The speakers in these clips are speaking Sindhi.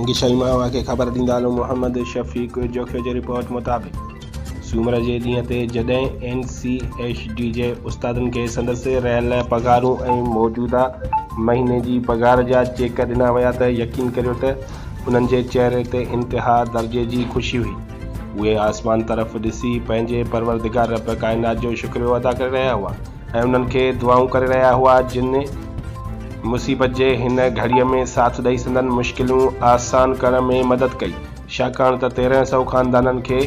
جنگشاهي مان اوهان کي خبر ڏيندا هلون محمد شفيق جوکيو جي رپورٽ مطابق سومر جي ڏينهن تي جڏهن اين سي ايڇ ڊي جي استادن کي سندس رهيل پگهارون ۽ موجوده مهيني جي پگهار جا چيڪ ڏنا ويا ته يقين ڪريو ته انهن جي چهري تي انتها درجي جي خوشي هئي. اهي آسمان طرف ڏسي پنهنجي پروردگار رب ڪائنات جو شڪريو ادا ڪري رهيا هئا ۽ انهن کي دعائون ڪري رهيا هئا جن مصيبت جي هن گهڙيء ۾ ساٿ ڏئي سندن مشڪلون آسان ڪرڻ ۾ مدد ڪئي ڇاڪاڻ ته 1300 خاندانن کي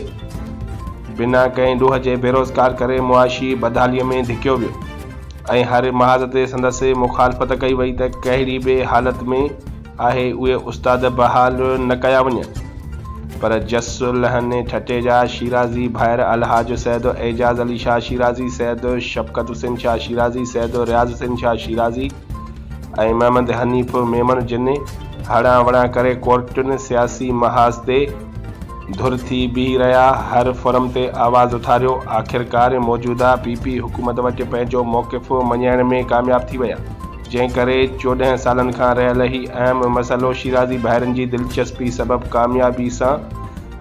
بنا ڪنهن ڏوهه جي بيروزگار ڪري معاشي بدحاليء ۾ ڌڪيو ويو ۽ هر محاذ تي سندس مخالفت ڪئي وئي ته ڪهڙي به حالت ۾ آهي اهي استاد بحال نه ڪيا وڃن پر جس لهن ٺٽي جا شيرازي ڀائر الحاج سيد اعجاز علي شاهه شيرازي، سيد شفقت حسين شاهه شيرازي، سيد رياض حسين شاهه شيرازي ۽ محمد حنيف ميمڻ جن هڙان وڙان ڪري ڪورٽن سياسي محاذ تي ڌر ٿي بيهي رهيا هر فورم تي آواز اٿاريو آخرڪار موجوده پي پي حڪومت وٽ پنهنجو موقف مڃائڻ ۾ ڪامياب ٿي ويا. جنهن ڪري 14 سالن کان رهيل هي اهم مسئلو شيرازي ڀائرن جي دلچسپي سبب ڪاميابي سان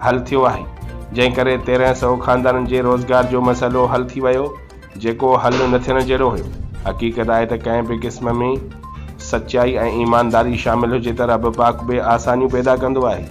حل ٿيو آهي، جنهن ڪري 13 سئو خاندانن جي روزگار جو مسئلو حل ٿي ويو، جيڪو حل نه ٿيڻ جهڙو هيو. حقيقت آهي ته ڪنهن به قسم ۾ سچائي ۽ ايمانداري شامل هجي ته رب پاڪ به آسانيون پيدا ڪندو آهي.